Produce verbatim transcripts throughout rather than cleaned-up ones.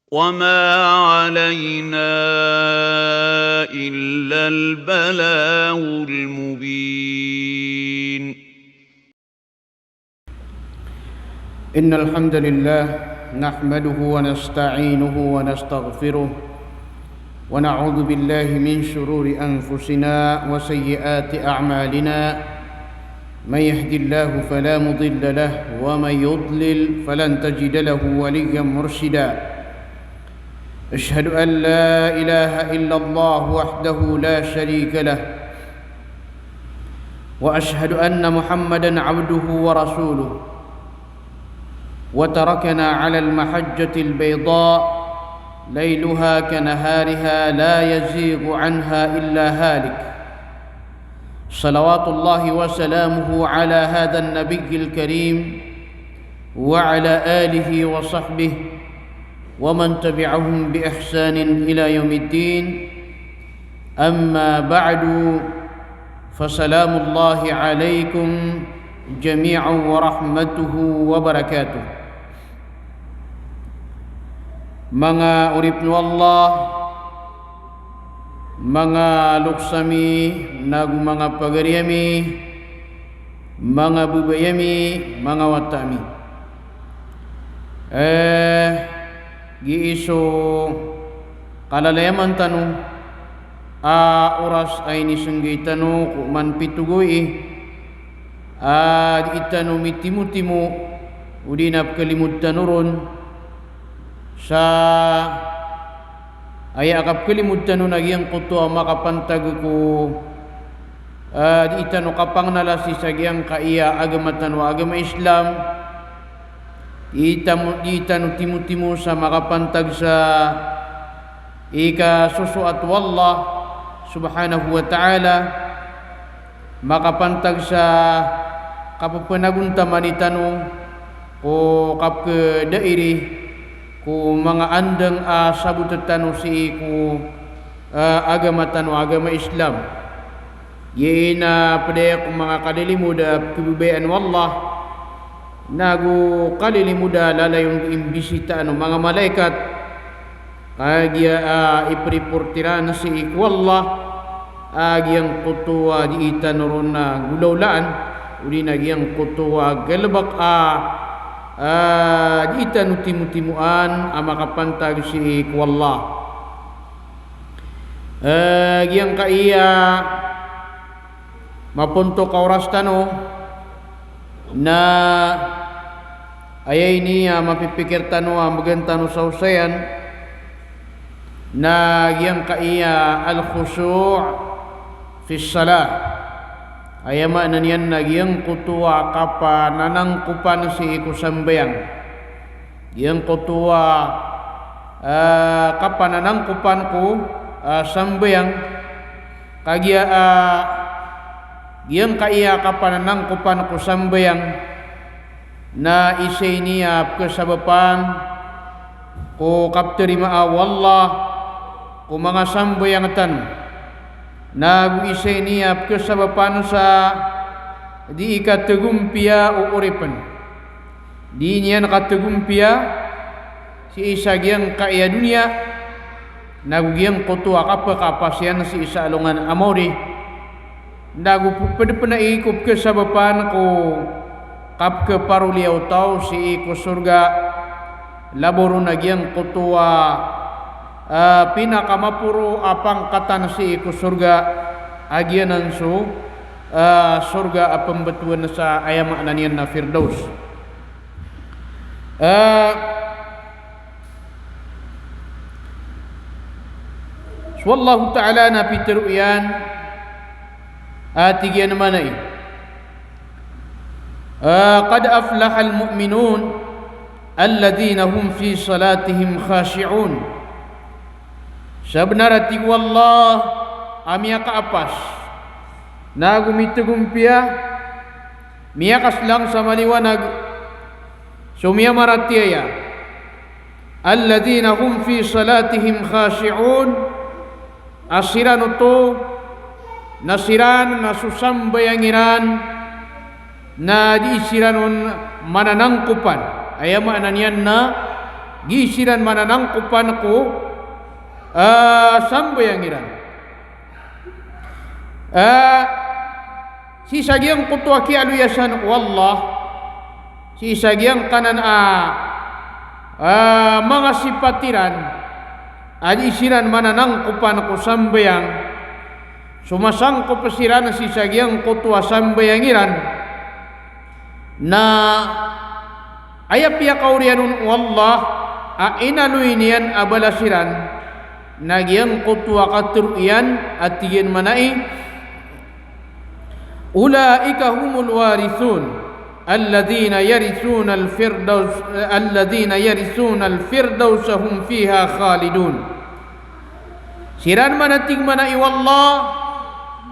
وما علينا إلا البلاغ المبين. إن الحمد لله نحمده ونستعينه ونستغفره ونعوذ بالله من شرور أنفسنا وسيئات أعمالنا. من يهد الله فلا مضل له ومن يضلل فلن تجد له وليا مرشدا. أشهد أن لا إله إلا الله وحده لا شريك له وأشهد أن محمدا عبده ورسوله وتركنا على المحجة البيضاء ليلها كنهارها لا يزيغ عنها إلا هالك. صلوات الله وسلامه على هذا النبي الكريم وعلى آله وصحبه ومن تبعهم بإحسان إلى يوم الدين. أما بعد، فسلام الله عليكم جميعا ورحمته وبركاته. Manga oripn o Allah, manga loks ami, nago manga pagari ami, manga babay ami, manga wata ami. Eh, gii so kalalayaman tano a oras a inisnggay tano ko man pito gawii, a dii tano mitimotimo, odi na pkalimod tano ron sa aya a kapkalimod tano na giyangkoto a makapantag ko, a, dii tano kapangnala sii sa giyangkaya agama tano a agama Islam. Dii tamo-, dii tano timotimo sa makapantag sa ikasosoat o Allah subhanahu wa ta'ala, makapantag sa kapphanagontamani tano ko kapkdairi ko manga andang a sabot tano sii ko, a, agama tano a agama Islam. Giya i na pd aya ko manga kalilimod a pkhababayaan o Allah, nago kalilimod a lalayon ko imbisitaan o manga malaikat, kagiya a ipriport iran sii ko Allah a giyangkoto a dii tano ron a golawlaan, odi na giyangkoto a galbk a, a, dii tano timotimoan a makapantag sii ko Allah. Eh, giyangkaya mapontok a oras tano, na aya ini a mapipikir tano a mbgan tano sa osayan, na giyangkaya al-khushu' fi salah. Aya maana niyan na giyangkoto a kapananangkopan sii ko sambayang. Giyangkoto a, a, kapananangkopan ko, a, sambayang. Kagiya, a, giyangkaya kapananangkopan ko sambayang na isa ini a pkhasabapan ko kaptarimaa o Allah ko manga sambayang tano. Nago isa ini a pkhasabapan sa dii katagompiya o oripn. Dii niyan katagompiya sii sa giyangkaya doniya, nago giyangkoto a kapkhapas iyan sii sa alongan a maori. Nago p-, pd pn ai ko pkhasabapan ko kapkhaparoliya o taw sii ko sorga, labaw ron a giyangkoto a, a, pinakamaporo a pangkatan sii ko sorga, a giyanan so, a, sorga a pmbtowan sa aya maana niyan na Firdaus. A, so Allahu Ta'ala na pitharo iyan, a, tig iyan a maana i, a, "Qad aflahal mu'minun alladhina hum fi salatihim khashi'un." Sabnar a tig o Allah a miyakaapas, nago mitagompiya, miyakaslang sa maliwanag so miyamaratiyaya. Alladhina hum fi salatihim khashi'un, a siran oto na siran na so sambayang iran na dii siran on mananangkopan. Aya maana niyan na Gii siran mananangkopan ko, ah, sambayang iran. Ah, sii sa giyangkoto a kiyaaloyasan o Allah, sii sa giyangkanan a, ah, manga sipat iran, a dii siran mananangkopan ko sambayang, somasangkop siran sii sa giyangkoto a sambayang iran, na aya piyakaoriyan on o Allah a inaloy niyan a balas iran, na giyangkoto a katharo iyan a tig iyan manaya, "Ulaika humul warithun, alladhina yarithunal firdaus, alladhina yarithunal firdausa hum fiha khalidun." Siran mana, tig manaya o Allah,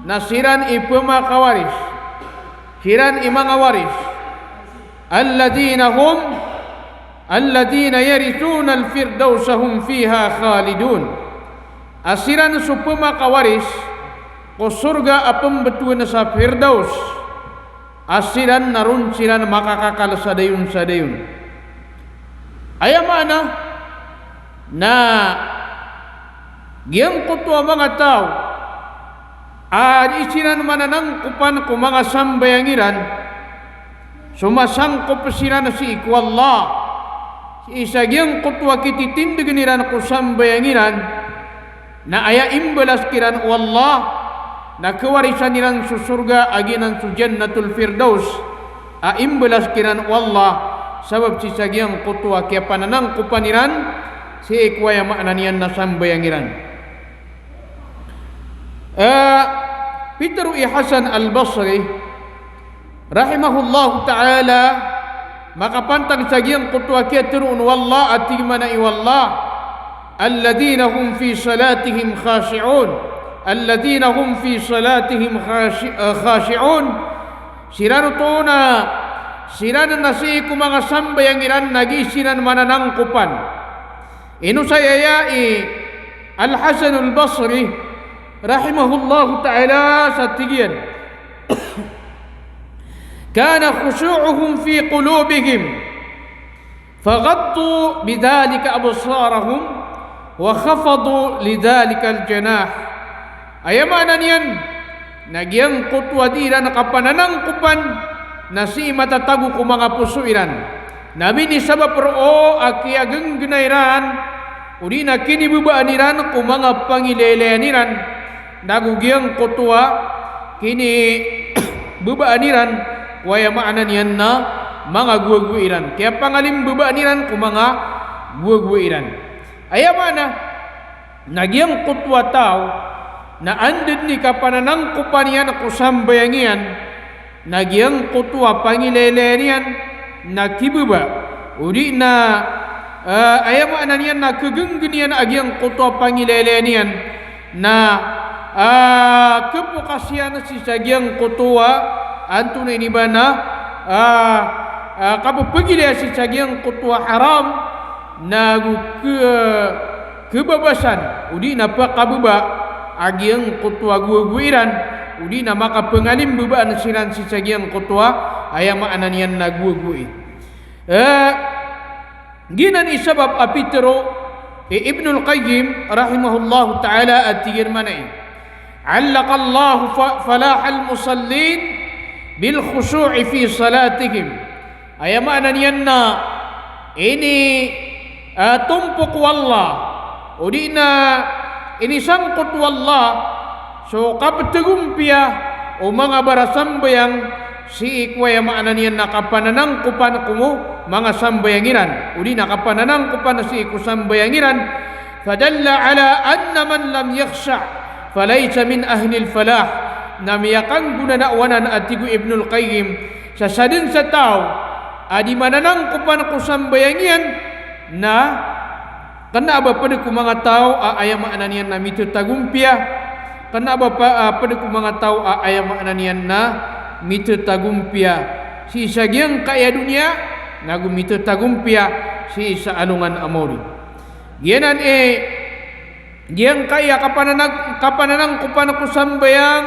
na siran i pmakawaris. Siran i manga waris. Alladhina hum, alladhina yarithunal firdausa hum fiha khalidun. A siran so pmakawaris ko sorga a pmbtowan sa Firdaus. A siran na ron siran makakakal sa dayon sa dayon. Aya maana na giyangkoto a manga taw a dii siran mananangkopan ko manga sambayang iran, somasangkop siran sii ko Allah, sii sa giyangkoto a kititindgn iran ko sambayang iran, na aya imbalas kiran o Allah, na khawarisan iran so sorga a giyanan so Jannatul Firdaus, a imbalas kiran o Allah, sabap sii sa giyangkoto a kiyapananangkopan iran sii ko, aya maana niyan na, sambayang iran. Eh, pitharo i Hasan Al-Basri, rahimahullahu ta'ala, makapantag sa giyangkoto a kiyatharo on o Allah a tig manaya o Allah, "Alladhina hum fi salatihim khashi'un, alladhina hum fi salatihim khashi-, eh, khashi'un." Siran oto na, siran na sii ko manga sambayang iran na gii siran mananangkopan. Inosay aya i Al-Hasan Al-Basri, rahimahullahu ta'ala, sa tig iyan, "Kana khushu'uhum fi qulubihim, faghaddu bidhalika absarahum, wa khafadu lidhalikal janah." Aya maana niyan na giyangkoto a dii iran kapananangkopan na sii matatago ko manga poso iran. Na minisabap roo a kiyagnggna iran, odi na kinibabaan iran ko manga pangilaylayan iran, nago giyangkoto a kinibabaan iran ko, aya maana niyan na, manga gowagowa iran. Kiyapangalimbabaan iran ko manga gowagowa iran. Aya maana na giyangkoto a taw na anda dn i kapananangkopan iyan ko sambayang iyan, na giyangkoto a pangilaylayan iyan na kibaba, odi na, eh, aya maana niyan na khagnggn iyan a giyangkoto a pangilaylayan iyan na, ah, khapokas iyan sii sa giyangkoto a, antonaa ini ba na, ah, ah, kapphagilaya sii sa giyangkoto a haram, nago kha-, khababasan, odi na phakababa a giyangkoto a gowagowa iran, odi na makapangalimbabaan siran sii sa giyangkoto a, aya maana niyan na, gowagowa i. Eh, giyanan i sabap a pitharo i Ibnul Qayyim rahimahullahu ta'ala a tig iyan manaya, "Allaqallahu fa-, falahal musallin bil khushu'i fi salatihim." Aya maana niyan na ini, ah, tompok o Allah, odi na inisangkot o Allah so kapthagompiya o manga barasambayang sii ko, aya maana niyan na, kapananangkopan ko manga sambayang iran, odi na kapananangkopan sii ko sambayang iran. Fadalla ala anna man lam yakhsha' falaysa min ahlil falah. Na miyakanggonanaa anan, a tig o Ibnul Qayyim, sa sadn sa taw a di mananangkopan ko sambayang iyan na kna a ba pd ko manga taw a, aya maana niyan na, mithatagompiya. Kna a ba pa-, ah, pd ko manga taw a, aya maana niyan na, mithatagompiya sii sa giyangkaya doniya, nago mithatagompiya sii sa alongan a maori. Giyanan i, giyangkaya kapananang-, kapananangkopan ko sambayang,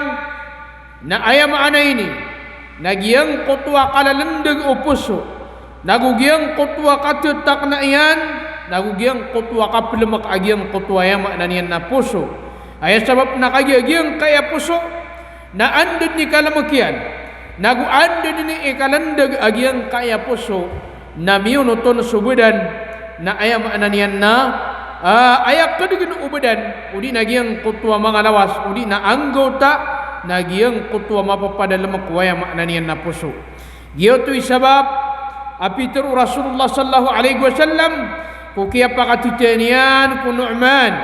na aya maana ini na giyangkoto a kalalndg o poso, nago giyangkoto a kathatakna iyan, nago giyangkoto a kapelemek a giyangkoto a aya maana niyan na poso. Aya sabap na kagiya giyangkaya poso na anda den i kalemek iyan, nago anda den i kalandeg a giyangkaya poso, na miyonoton so badan, na aya maana niyan na, ah, aya kedegen o badan, odi na giyangkoto a manga lawas, odi na anggawta, na giyangkoto a mapapadalemek o aya maana niyan na poso. Giyoto i sabap a pitero o Rasulullah sallallahu alaihi wasallam ko kiyapakatitayan iyan ko Nu'man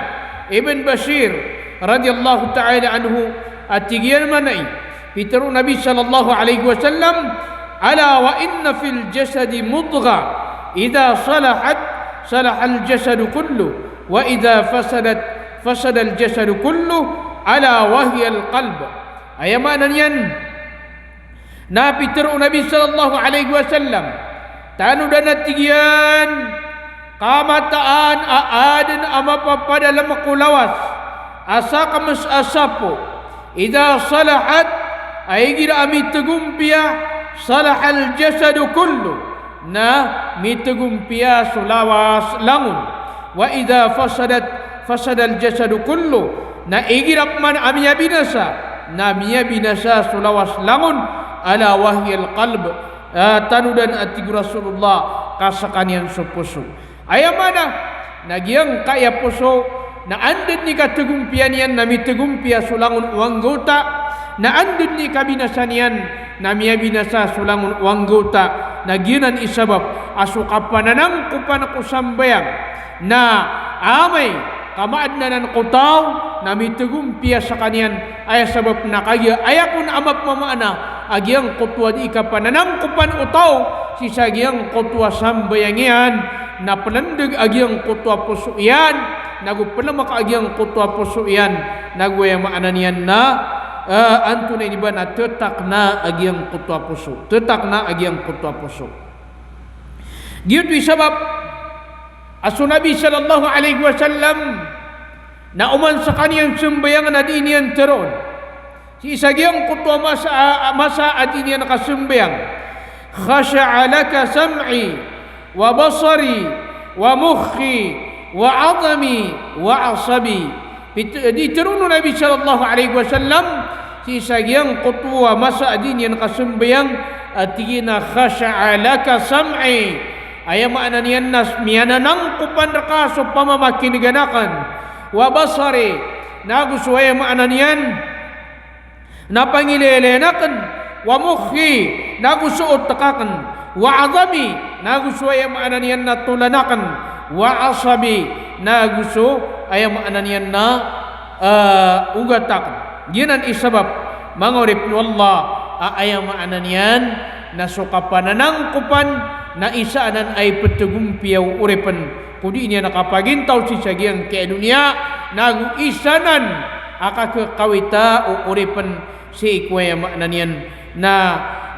ibn Bashir radhiyallahu ta'ala anhu, a tig iyan manay, pitero o Nabi sallallahu alaihi wasallam, "Ala wa inna fil jasadi mudghah, idha salahat, salahal jasadu kullu, wa idha fasadat, fasadal jasadu kullu, ala wa hiyal qalb." Aya maana niyan, na pitero o Nabi sallallahu alaihi wasallam, tanodan a tig iyan, kamataan a aden a mapapadalemek o lawas a sakemes a sapo. Idha salahat, a igira a mitegompiya, salahal jasadu kullu, na mitegompiya so lawas langon. Wa idha fasadat, fasadal jasadu kullu, na igira pman a miyabinasa, na miyabinasa so lawas langon, ala wa hiyal qalb, ah, tanodan a tig o Rasulullah, ka sekaniyan so poso. Aya maana na giyangkaya poso, na anda den i kategompiya niyan na mitegompiya so langon o anggawta, na anda den i kabinasa niyan na miyabinasa so langon o anggawta, na giyanan i sabap a so kapananangkopan ko sambayang, na amay ka maaden anan ko taw na mitegompiya sekaniyan, aya sabap na kagiya aya kon a mapmamaana a giyangkoto a dii kapananangkopan o taw sii sa giyangkoto a sambayang iyan, na pelandeg a giyangkoto a poso iyan, nago pelemek a giyangkoto a poso iyan, nago aya maana niyan na, eh, antonaa ini ba na tetakna a giyangkoto a poso, tetakna a giyangkoto a poso. Giyoto i sabap a so Nabi sallallahu alaihi wasallam na oman sekaniyan sembayang na dii niyan teroon sii sa giyangkoto a masa, a masa a dii niyan kasembayang. Khasha'a laka sam'i wa basari wa mukhi wa 'azami wa 'asabi. Pit-, dii teroon o Nabi sallallahu alaihi wasallam sii sa giyangkoto a masa a dii niyan kasembayang, a tig iyan a khasha'a laka sam'i. Aya maana niyan na miyananangkopan reka so pamamakinegan aken. Wa basari, nago so aya maana niyan na pangilaylayan aken. Wa mukhi, nago so otek aken. Wa 'azami, nago so aya maana niyan na tolan aken. Wa 'asabi, nago so aya maana niyan na, eh, ogat aken. Giyanan i sabap, manga oripen o Allah, a aya maana niyan na so kapananangkopan na isa anan a ipetegompiya o oripen ko dii niyan kapagintaw sii sa giyangkai a doniya, nago isa anan a kakekawita o oripen sii ko aya maana niyan na,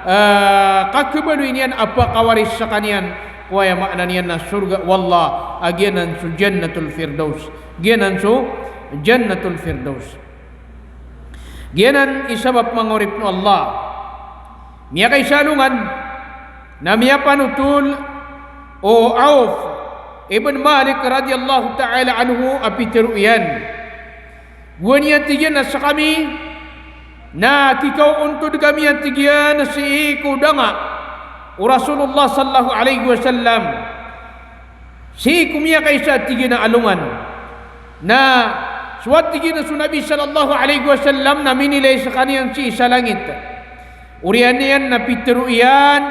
eh, kakebaloy niyan a pakawaris sekaniyan ko aya maana niyan na sorga o Allah, a giyanan so Jannatul Firdaus. Giyanan so Jannatul Firdaus. Giyanan i sabap, manga oripen o Allah. Miyakaisa a alongan na miyapanotol o Auf ibn Malik radhiyallahu ta'ala anhu a pitero iyan. Gowani a tig iyan a sekami na kikaoontod kami a tig iyan sii ko danga o Rasulullah sallallahu alaihi wasallam. Sii ko miyakaisa a tig iyan a alongan na so a tig iyan a so Nabi sallallahu alaihi wasallam na minilay sekaniyan sii sa langit. Oriyan iyan na pitero iyan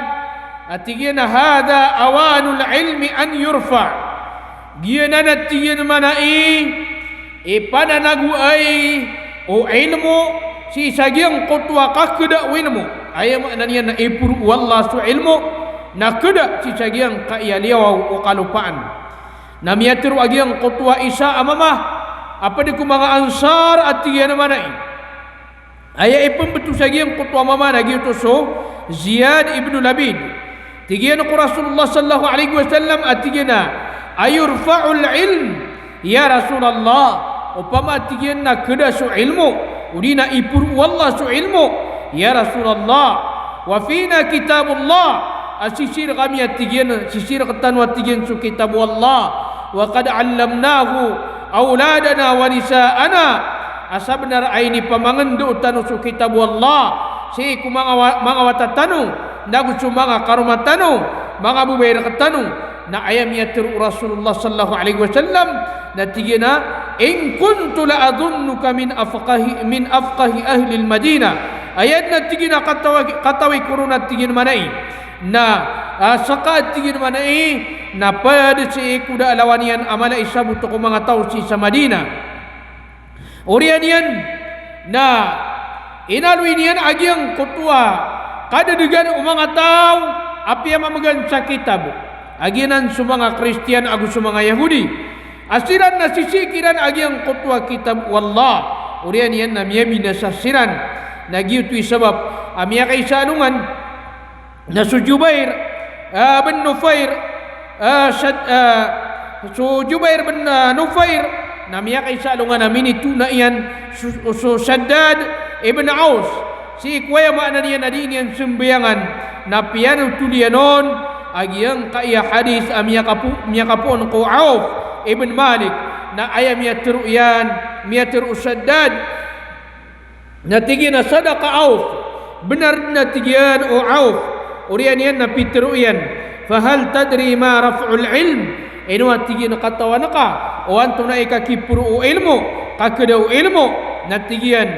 a tig iyan a, "Hadha awanul ilmi an yurfa." Giyanan a tig iyan manay i pananagoay o ilmo sii sa giyangkoto a kakeda o ilmo. Aya maana niyan na iporo o Allah so ilmo na keda sii sa giyangkai a liyawaw o kalopaan. Na miyatero a giyangkoto a isa a mama a ped ko manga Ansar a tig iyan manay. Aya ipembeto sa giyangkoto a mama na giyoto so Ziyad ibn Labid. Tig iyan ko Rasulullah sallallahu alaihi wasallam a tig iyan a, "Ayurfa'ul ilm, ya Rasulullah?" Opama a tig iyan na keda so ilmo, odi na iporo o Allah so ilmo, ya Rasulullah. Wa fina kitabullah, a sisii rekami a tig iyan, sisii rektano a tig iyan so kitab o Allah. Wa qad allamnahu awladana wa nisa'ana. A sabnar a inipamangndao tano so kitab o Allah sii ko manga wa-, manga wata tano, nago so manga karoma tano, manga babay rktano. Na aya miyatharo o Rasulullah sallallahu alaihi wasallam, na tig iyan a, "In kuntu la adhunnuka min afqahi, min afqahi ahlil Madinah." Aya dn a tig iyan a katawi, katawi ko ron a tig iyan manay na, ah, ska a tig iyan manay na pd sii ko da a lawan iyan a mala i sabot ko manga taw sii sa Madinah. Oriyan iyan na inaloy niyan a giyangkoto a kadadagan o manga taw a piyamamgan sa kitab, a giyanan so manga Kristiyan ago so manga Yahudi. A siran na sisii kiran a giyangkoto a kitab o Allah. Oriyan iyan na miyabinasa siran. Na giyoto i sabap a miyakaisa alongan na so Jubair, ah, bin Nufair, ah, Shad-, ah, so Jubair bin, ah, Nufair, na miyakaisa alongan a minitona iyan so, so Shaddad ibn Aus. Sii ko aya maana niyan na dii niyan sambayangan, na piyanothol iyan on a giyangkaya hadith a miyakapo-, miyakapoon ko Auf ibn Malik, na aya miyatharo iyan, miyatharo o Shaddad, na tig iyan a, "Sadaqa Auf." Bnar dn a tig iyan o Auf. Oriyan iyan na pitharo iyan, "Fahal tadri ma raf'ul ilm?" Ino a tig iyan a katawan ka o antonaa i kakiporo o ilmo, kakda o ilmo? Na tig iyan,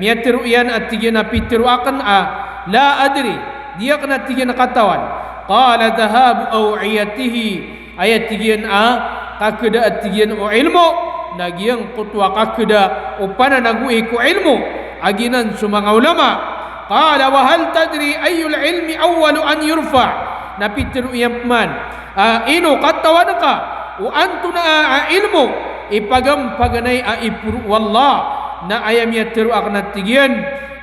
miyatharo iyan a tig iyan a pitharo akn a, "La adri." Di akn a tig iyan a katawan. Qala, "Dhahabu aw'iyatihi." Aya tig iyan a kakda a tig iyan o ilmo, na giyangkoto a kakda o pananagoi ko ilmo a giyanan so manga ulama. Qala, "Wa hal tadri ayyul ilmi awwalu an yurfa?" Na pitharo iyan pman a, "Ino, katawan ka o antonaa a ilmo i pagampaganay a iporo o Allah?" Na aya miyatharo akn a tig iyan,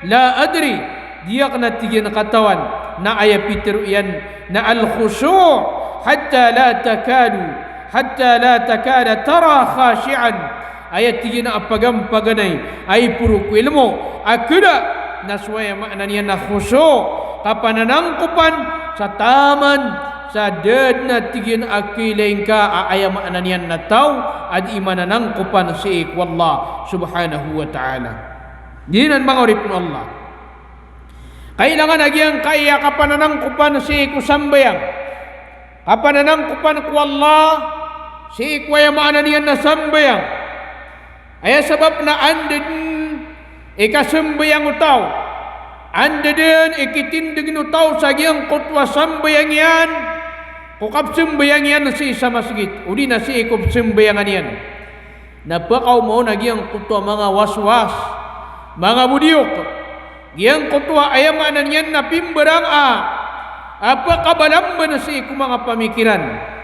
"La adri." Di akn a tig iyan katawan. Na aya pitharo iyan na al-khushu' hatta la takadu, hatta la takada tara khashi'an. Aya tig iyan a pagampaganay a iporo ko ilmo a kda na so aya maana niyan na khushu', kapananangkopan, sa taman sa da dn a tig iyan a kilaing ka a aya maana niyan na taw a dii mananangkopan sii ko Allah subhanahu wa ta'ala. Giyanan manga oripn o Allah. Kailangan a giyangkaya kapananangkopan sii ko sambayang, kapananangkopan ko Allah sii ko aya maana niyan na sambayang. Aya sabap na anda dn i kasambayang o taw, anda dn i kitindgn o taw sa giyangkoto a sambayang iyan ko kapsambayang iyan sii sa masgit, odi na sii ko psambayangan iyan. Na pkaoma on a giyangkoto a manga waswas, manga bodiyok. Giyangkoto a aya maana niyan na pimbarang a, a pkabalamban sii ko manga pamikiran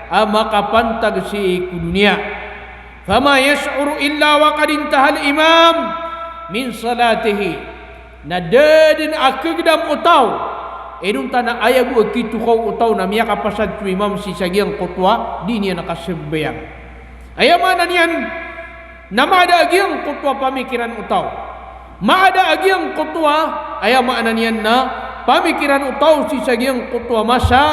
a makapantag sii ko doniya. Fama yash'uru illa wa qad intahal imam min salatihi. Na da dn a kagdam o taw inonta na aya bo a kitokaw o taw na miyakapasad so imam sii sa giyangkoto a dii niyan kasambayang. Aya maana niyan na maada a giyangkoto a pamikiran o taw. Maada a giyangkoto a, aya maana niyan na pamikiran o taw sii sa giyangkoto a masa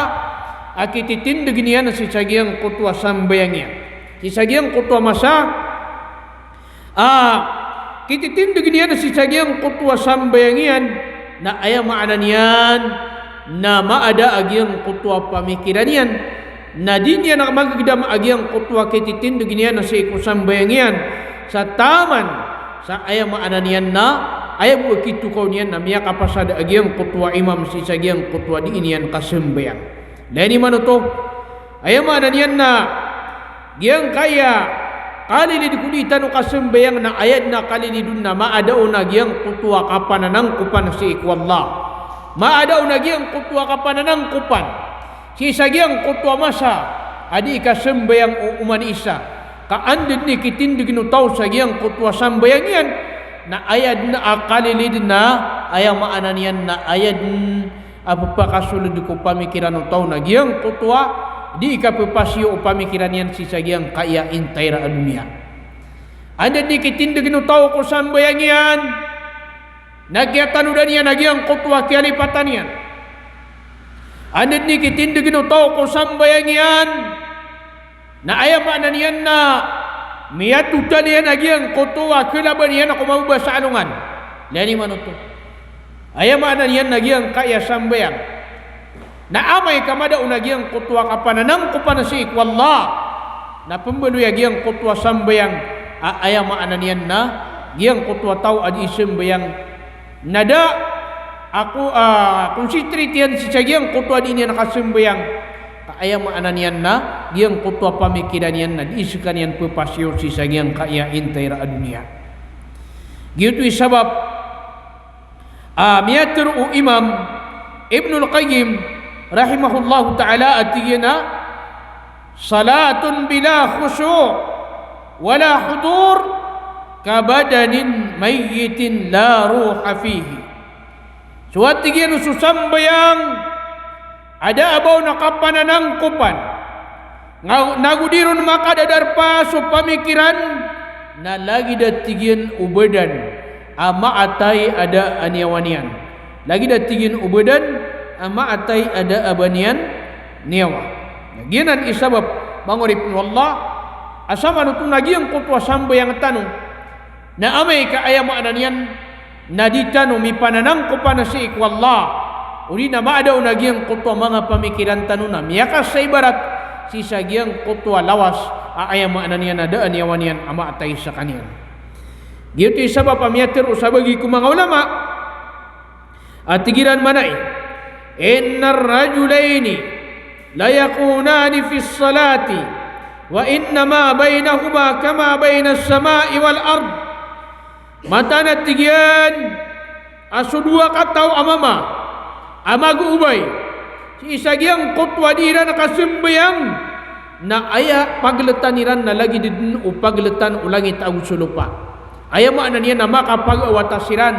a kititindg niyan sii sa giyangkoto a sambayang iyan. Sii sa giyangkoto a masa a kititindg niyan sii sa giyangkoto a sambayang iyan, na aya maana niyan na maada a giyangkoto a pamikiran iyan, na di niyan a magagdam a giyangkoto a kititindg niyan sii ko sambayang iyan, sa taman sa aya maana niyan na aya bo a kitokaw niyan na miyakapasad a giyangkoto a imam sii sa giyangkoto a dii niyan kasambayang. Lagid imanto, aya maana niyan na giyangkaya kalilid ko dii tano kasambayang na aya dn a kalilid on na maada on a giyangkoto a kapananangkopan sii ko Allah. Maada on a giyangkoto a kapananangkopan sii sa giyangkoto a masa a dii kasambayang o oman i isa. Ka anda dn i kitindg o taw sa giyangkoto a sambayang iyan, na aya dn a kalilid na aya maana niyan na aya dn a pphakasold ko pamikiran o taw na giyangkoto a dii kapphasiyo o pamikiran iyan sii sa giyangkaya intayra a doniya. Anda dn i kitindg o taw ko sambayang iyan na kiyatanodan iyan a giyangkoto a kiyalipatan iyan. Anda dn i kitindg o taw ko sambayang iyan Na aya maana niyan na miyatotal iyan a giyangkoto a kalaban iyan ko mababa sa alongan. Lagid iman oto. Aya maana niyan na giyangkaya sambayang. Na amay ka mada on a giyangkoto a kapananangkopan sii ko Allah, na pembaloy a giyangkoto a sambayang, a aya maana niyan na giyangkoto a taw a dii sambayang na da a ko, ah, concentrate iyan sii sa giyangkoto a dii niyan kasambayang, ka aya maana niyan na giyangkoto a pamikiran iyan na dii sekaniyan pepasiyo sii sa giyangkaya intay ra a doniya. Giyoto i sabap a miyatharo o Imam Ibnul Qayyim rahimahullahu ta'ala a tig iyan a, "Salatun bila khushu' wala hudur kabadanin mayyitin la ruha fihi." So a tig iyan so sambayang a da a ba on a kapananangkopan, nga-, nago di ron makadadarpa so pamikiran, na lagid a tig iyan o badan a maatay a da a niyawa niyan. Lagid a tig iyan o badan a maatay a da a ba niyan niyawa. Na giyanan i sabap, manga oripn o Allah, a samanoto na giyangkoto a sambayang tano na amay ka aya maana niyan na di tano mipananangkopan sii ko Allah, odi na maada on a giyangkoto a manga pamikiran tano na miyakasaibarat sii sa giyangkoto a lawas a aya maana niyan na da a niyawa niyan a maatay sekaniyan. Giyoto i sabap a miyatharo o sabagi ko manga ulama a tig iran manay, "Innar rajulayni la yakunani fis salati, wa innama baynahuma kama baynas sama'i wal ard." Mataan a tig iyan a so dowa kataw a mama a magoobay sii sa giyangkoto a dii iran kasambayang, na aya pagltan iran na lagid dn o pagltan o langit ago so lopa. Aya maana niyan na makapagawata siran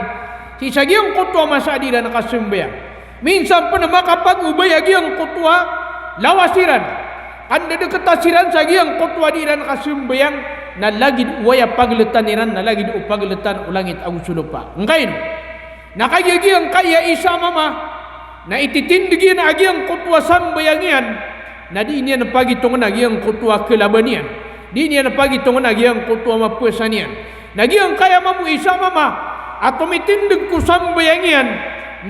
sii sa giyangkoto a masa a dii iran kasambayang. Minsan pn makapagobay a giyangkoto a lawas iran, ka ndadkta siran sa giyangkoto a dii iran kasambayang, na lagid o aya pagltan iran na lagid o pagltan o langit ago so lopa. Ngkaino? Na kagiya giyangkaya isa a mama na ititindg iyan a giyangkoto a sambayang iyan na dii niyan pagitongn a giyangkoto a kalaban iyan. Dii niyan pagitongn a giyangkoto a mapasa niyan. Na giyangkaya mambo isa a mama a tomitindg ko sambayang iyan,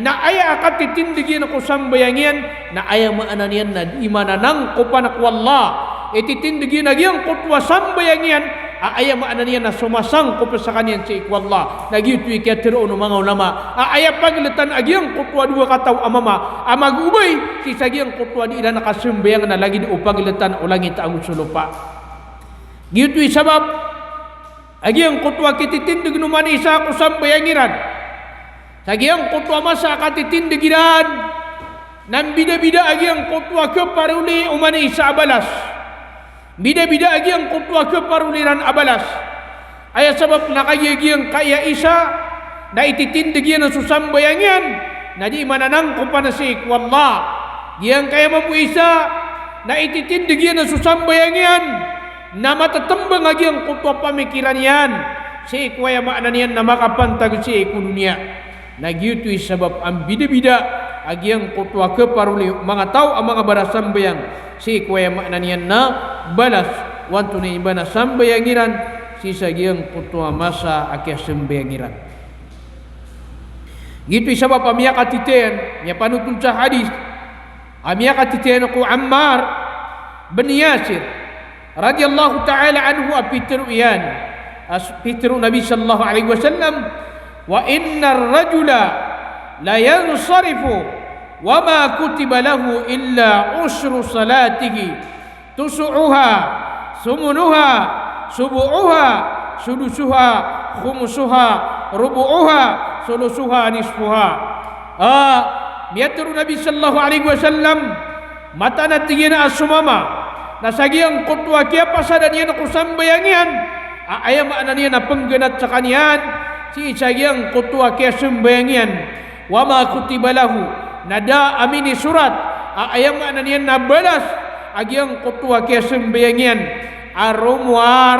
na aya a katitindg iyan ko sambayang iyan, na aya maana niyan na dii mananangkopan ko Allah. Ititindg iyan a giyangkoto a sambayang iyan a aya maana niyan na somasangkop skaniyan sii ko Allah. Na giyoto i kiyatharo o manga ulama a aya pagltan a giyangkoto a dowa kataw a mama a magoobay sii sa giyangkoto a dii iran kasambayang na lagid o pagltan o langit ago so lopa. Giyoto i sabap a giyangkoto a kititindg o oman i isa ko sambayang iran sa giyangkoto a masa a katitindg iran na mbidabida a giyangkoto a khaparoli o oman i isa a balas. Mbidabida a giyangkoto a khaparoli iran a balas. Aya sabap na kagiya giyangkaya isa na ititindg iyan so sambayang iyan na dii mananangkopan sii ko Allah. Giyangkaya mambo isa na ititindg iyan so sambayang iyan na matatmbang a giyangkoto a pamikiran iyan sii ko aya maana niyan na makapantag sii ko doniya. Na giyoto i sabap a mbidabida a giyangkoto a khaparoli o manga taw a manga barasambayang sii ko aya maana niyan na balas o antonaa i ba na sambayang iran sii sa giyangkoto a masa a kiyasambayang iran. Giyoto i sabap a miyakatitayan, miyapanotol sa hadis a miyakatitayan ko Ammar bin Yasir radiyallahu ta'ala anhu a pitharo iyan, a pitharo o Nabi sallallahu alaihi wasallam, "Wa innar rajula la yansarifu wa ma kutiba lahu illa ushru salatihi, tusu'uha, thumunuha, subu'uha, sudusuha, khumusuha, rubu'uha, thuluthuha, nisfuha." Ah, miyatharo o Nabi sallallahu alaihi wasallam, mataan a tig iyan a so mama na sa giyangkoto a kiyapasadan iyan ko sambayang iyan a aya maana niyan na pnggnat skaniyan sii sa giyangkoto a kiyasambayang iyan, wa ma kutiba lahu, na da a minisorat a aya maana niyan na balas a giyangkoto a kiyasambayang iyan a romowar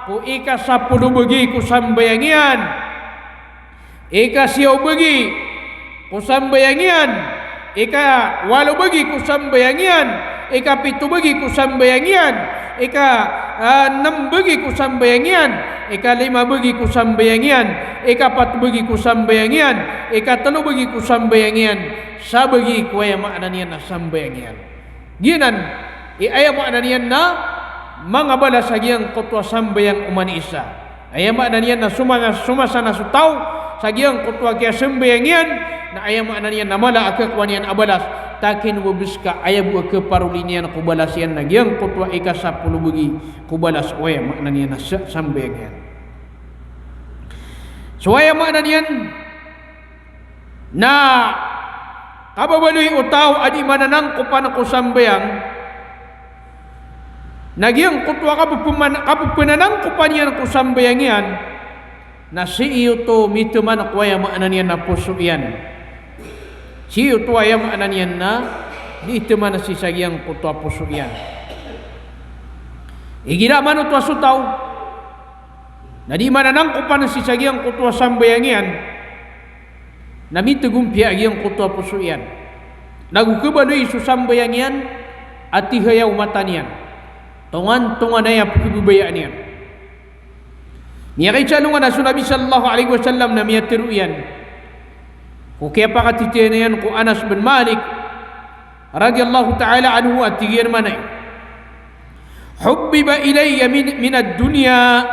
ko ikasapolo bagi ko sambayang iyan, ikasiyaw bagi ko sambayang iyan, ikawalo bagi ko sambayang iyan, ikapito bagi ko sambayang iyan, Ika, ah, nem begi ko sambayang iyan, ika lima begi ko sambayang iyan, ika pat begi ko sambayang iyan, ika telo begi ko sambayang iyan, sa begi ko aya maana niyan na sambayang iyan. Giyanan i aya maana niyan na manga balas a giyangkoto a sambayang oman i isa. Aya maana niyan na so masa, so masa na so taw sa giyangkoto a kiyasambayang iyan, na aya maana niyan na mala a kakowa niyan a balas, takin wabes ka aya bo a kaparoli niyan ko balas iyan na giyangkoto a ikasapolo begi ko balas o aya maana niyan na sa-, sambayang iyan. So aya maana niyan na kababaloy o taw a di mananangkopan ko sambayang, na giyangkoto a kapepeman-, kapepenanangkopan iyan ko sambayang iyan, na sii oto miteman ko aya maana niyan na poso iyan. Sii oto aya maana niyan na di teman sii sa giyangkoto a poso iyan. Igira man oto a so taw na di mananangkopan sii sa giyangkoto a sambayang iyan, na mitegompiya a giyangkoto a poso iyan. Na go kebaloy so sambayang iyan a tihayaw mata niyan. Tongan-tongan aya pekebabayaan iyan. Miyakaisa alongan a so Nabi sallallahu alaihi wasallam na miyatero iyan ko kiyapakatitayan iyan ko Anas bin Malik radhiyallahu ta'ala anhu a tig iyan manay, "Hubbiba ilayya min, minad dunya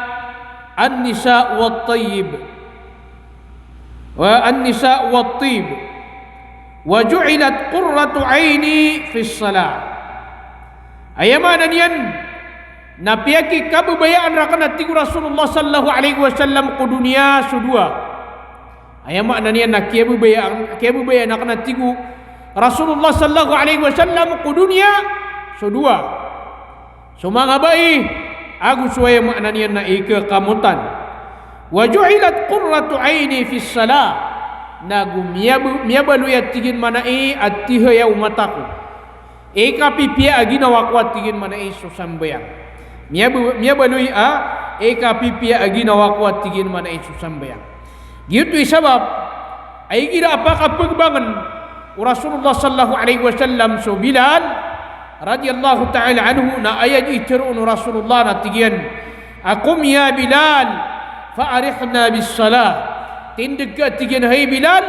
an-nisa wat-tayyib, wa an-nisa wat-tib, wa ju'ilat qurratu aini fis salah." Aya maana niyan na piyakikababayaan raken a tig o Rasulullah sallallahu alaihi wasallam ko doniya so dowa. Aya maana niyan na kiyababayaan, kiyababayaan aken a tig o Rasulullah sallallahu alaihi wasallam ko doniya so dowa. So manga bai ago so aya maana niyan na ikakamotan. "Wa ju'ilat qurratu aini fis salah." Na go miyab-, miyabaloy a tig iyan manay a tihayaw mata ko, ikapipiya a ginawa ko a tig iyan manay so sambayang. Miyab-, miyabaloy a ikapipiya a ginawa ko a tig iyan manay so sambayang. Giyoto i sabap a igira a pakapegbangen o Rasulullah sallallahu alaihi wasallam so Bilal radhiyallahu ta'ala anhu, na aya dii teroon o Rasulullah na tig iyan a, "Qum ya Bilal, fa arihna bis salah." Tindeg ka, tig iyan, hay Bilal,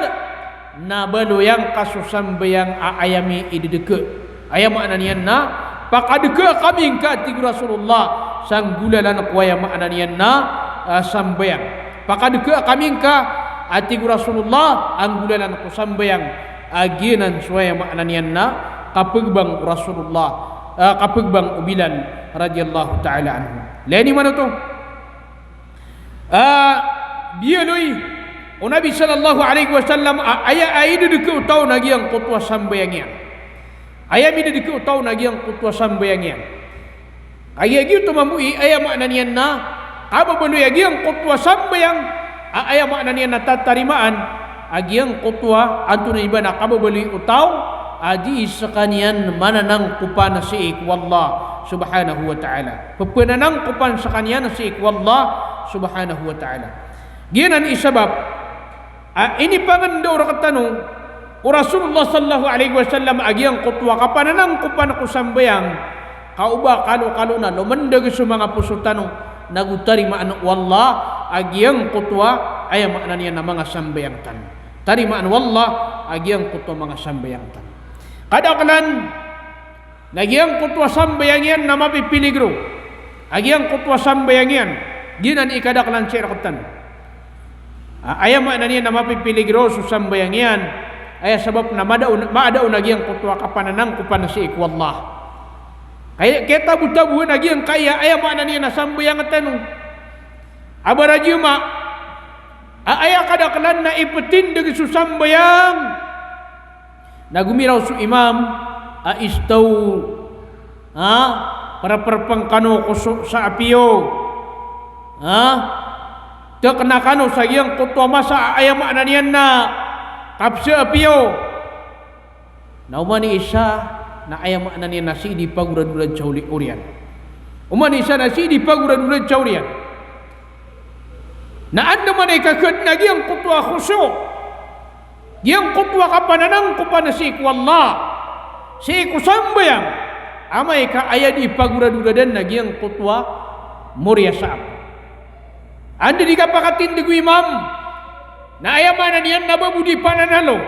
na baloyan ka so sambayang a aya mi idedeke. Aya maana niyan na, pakadeke kami ngka, tig o Rasulullah, sa nggolalan ko aya maana niyan na, ah, sambayang. Pakadeke kami ngka, a tig o Rasulullah, a nggolalan ko sambayang. A giyanan so aya maana niyan na kapegbang o Rasulullah, ah, kapegbang o Bilal radhiyallahu ta'ala anhu. Leni manoto. Ah, biyaloy o Nabi sallallahu alaihi wasallam a aya a idedeke o taw na giyangkoto a sambayang iyan. Aya midedeke o taw na giyangkoto a sambayang iyan. Kagiya giyoto mambo i aya maana niyan na kababaloy a giyangkoto a sambayang a aya maana niyan na tatarimaan a giyangkoto a antonaa i ba na kababaloy o taw a dii sekaniyan mananangkopan sii ko Allah subhanahu wa ta'ala. Pepenanangkopan sekaniyan sii ko Allah subhanahu wa ta'ala. Giyanan i sabap a inipangenda o rektano o Rasulullah sallallahu alaihi wasallam a giyangkoto a kapananangkopan ko sambayang, ka o ba kalokalo na lomendeg so manga poso tano, nago tarimaan o Allah a giyangkoto a, aya maana niyan na manga sambayang tano. Tarimaan o Allah a giyangkoto a manga sambayang tano. Kadaklan na giyangkoto a sambayang iyan na mapipiligro. A giyangkoto a sambayang iyan, giyanan i kadaklan sii rektano. A, aya maana niyan na mapipiligro so sambayang iyan, aya sabap na mada o, maada on a giyangkoto a kapananangkopan sii ko Allah. Kay, kiyatabotaboan a giyangkaya, aya maana niyan na sambayang tano a barajamaah, a aya kadaklan na ipetindeg so sambayang na gomiraw so imam a istaw, ha? Perperpeng kano ko so, sa apiyo. Ha? Tekna kano sa giyangkoto a masa a aya maana niyan na kapsa apiyo. Na oman i isa na aya maana niyan na sii di pagoradorad sa oli-, oriyan. Oman i isa na sii di pagoradorad sa oriyan. Na anda man i kaked na giyangkoto a khushu', giyangkoto a kapananangkopan sii ko Allah, sii ko sambayang, Amay ka aya di pagoradorad na giyangkoto a mori a saapa. Anda di kapakatindg o imam na aya maana niyan na ba bo di pananalo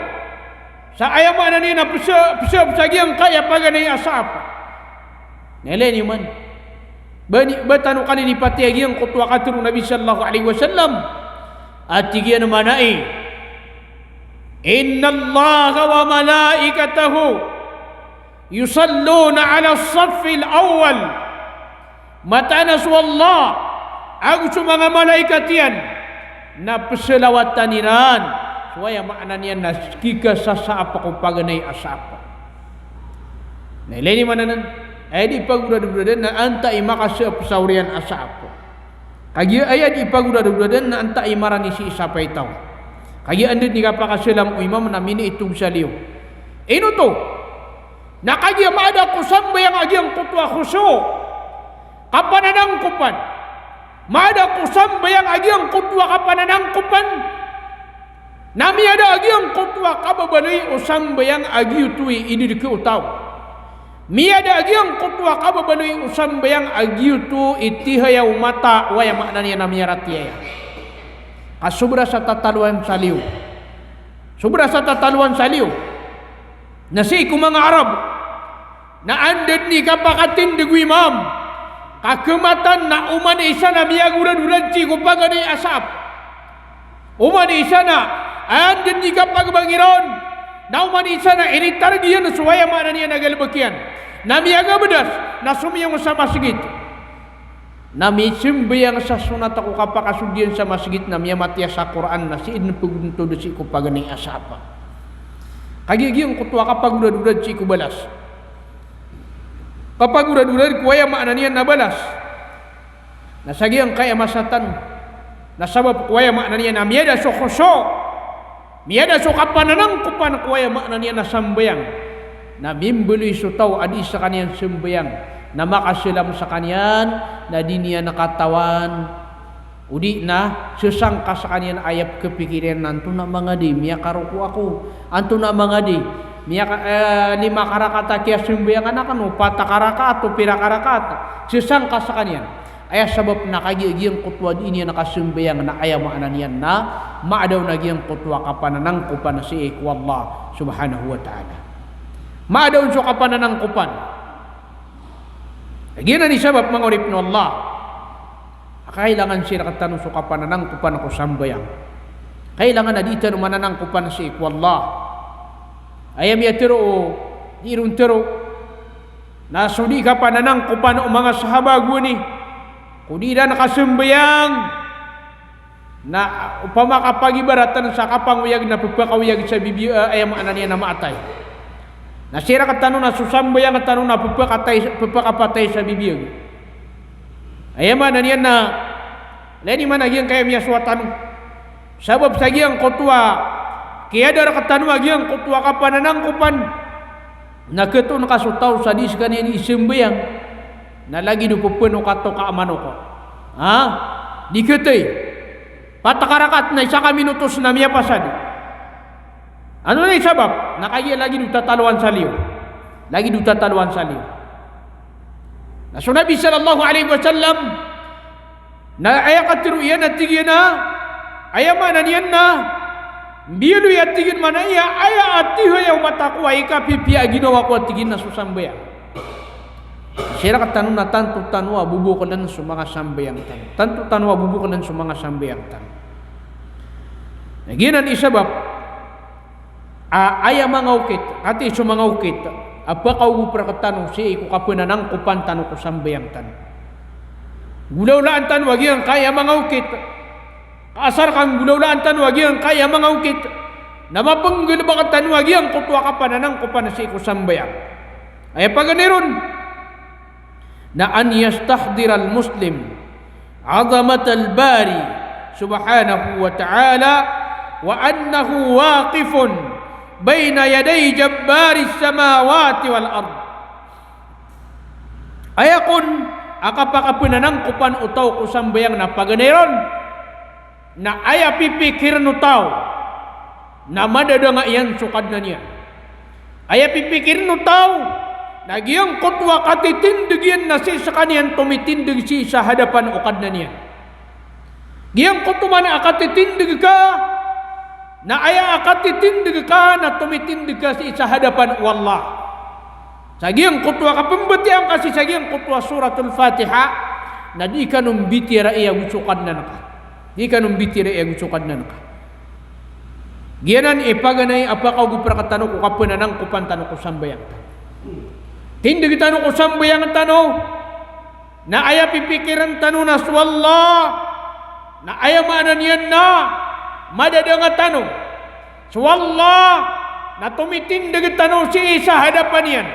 sa aya maana niyan na pesa, pesa, pesa giyangkaya paganay a saapa. Na ilay niyo man. Ba ni, ba tano kalilipati a giyangkoto a katharo o Nabi sallallahu alaihi wasallam a tig iyan a maana i, "Innallaha wa malaikatahu yusalluna alas saffil awwal." Mataan a so Allah ago so manga malaikat iyan na pesalawatan iran so aya maana niyan na kikasasaapa ko paganay a saapa. Na ilay niyo man anan, aya di pagoradorad na antaa i makasaapa sa oriyan a saapa. Kagiya aya di pagoradorad na antaa i marani sii sa paitaw. Kagiya anda di kapakasalam o imam na miniitog sa liyo. Ino oto? Na kagiya maada ko sambayang a giyangkoto a khushu', kapananangkopan. Maada ko sambayang a giyangkoto a kapananangkopan. Na miyada a giyangkoto a kababaloy o sambayang a giyoto i ididk o taw. Miyada a giyangkoto a kababaloy o sambayang a giyoto i tihaya o mata, o aya maana niyan na miyaratiyaya. Ka sobra sa tatalowan sa liyo. Sobra sa tatalowan sa liyo. Na sii ko manga Arab, na anda dn i kapakatindg o imam ka khmatan na oman i isa na miyagoradorad sii ko paganay a saapa. Oman i isa na anda dn i kapagbangi ron na oman i isa na initarg iyan so aya maana niyan na galbk iyan na miyagabdas na somiyong sa masgit. Na misambayang sa sonat ko kapakasold iyan sa masgit na miyamatiya sa Qur'an na sii dn pgntod sii ko paganay a saapa. Kagiya giyangkoto a kapagoradorad sii ko balas. Kapagoradorad ko aya maana niyan na balas. Na sa giyangkaya masa tano na sabap ko aya maana niyan na miyada so khushu'. Miyada so kapananangkopan ko aya maana niyan na sambayang. Na mimbaloy so taw a di skaniyan sambayang, na makasalam skaniyan, na di niyan katawan. O di na sasangka skaniyan, aya pkapikir iyan na antonaa mangadi miyakaroko ako, antonaa mangadi miyaka, eh, lima ka rakaat a kiyasambayangan akn o pat ka rakaat o pira ka rakaat. Sasangka skaniyan. Aya sabap na kagiya giyangkoto a di niyan kasambayang na aya maana niyan na maada on a giyangkoto a kapananangkopan sii ko Allah subhanahu wa ta'ala. Maada on so kapananangkopan. Giyanan i sabap, manga oripn o Allah, a kailangan sii rktano so kapananangkopan ko sambayang. Kailangan a di tano mananangkopan sii ko Allah. Aya miyatharo o, di ron tharo na so di kapananangkopan o manga sahaba gowani ko di iran kasambayang na opama ka pagibaratan sa kapangoyag na pphakaoyag sa bibiyag, eh, aya maana niyan na maatay. Na sii rktano na so sambayang tano na pphakatay, pphakapatay sa bibiyag. Aya maana niyan na, ilay niyo man a giyangkaya miyasowa tano. Sabap sa giyangkoto a kiyada rktano a giyangkoto a kapananangkopan. Na khatoon ka so taw sa di skaniyan isambayang, na lagid o pphanokatoka a manok. Ha? Di khatay. Pat ka rakaat na isa ka minutos na miyapasad. Antonaa i sabap? Na kagiya lagid o tatalowan sa liyo. Lagid o tatalowan sa liyo. Na so Nabi sallallahu alaihi wasallam, na aya katharo iyan a tig iyan a, aya maana niyan na mbiyaloy a tig iyan, maana iyan, aya a tihaya o mata ko a ikapipiya a ginawa ko a tig iyan na so sambayang. Sii rktano na tanto tano a bobokln so manga sambayang tano. Tanto tano a bobokln so manga sambayang tano. Na giyanan i sabap a, aya manga okit, katii so manga okit a pakaogop rktano sii ko kapananangkopan tano ko sambayang tano. Golawlaan tano a giyangkaya manga okit. Ka asar ka nggolawlaan tano a giyangkaya manga okit na mapnggalbk tano a giyangkoto a kapananangkopan sii ko sambayang. Aya paganay ron na an yastahdiral muslim azamatal bari subhanahu wa ta'ala wa annahu waqifun baina yaday jabbaris samawati wal ard. Aya kon a kapakapananangkopan o taw ko sambayang na paganay ron na aya pipikirn o taw na madadanga iyan so Kadnan iyan. Aya pipikirn o taw Na giyangkoto a katitindeg iyan na sii sekaniyan tomitindeg sii sa hadapan o Kadnan iyan. Giyangkoto man a katitindeg ka, na aya a katitindeg ka na tomitindeg ka sii sa hadapan o Allah. Sa giyangkoto a kapembatiya ngka sii sa giyangkoto a Suratul Fatiha, na di kano mbitiyarai ago so Kadnan ka. Di kano mbitiyarai ago so Kadnan ka. Giyanan i paganay a pakaogop rektano ko kapenanangkopan tano ko sambayang tano. Tindeg tano ko sambayang tano, na aya pipikiren tano na so Allah, na aya maana niyan na madadanga tano. So Allah na tomitindeg tano sii sa hadapan iyan,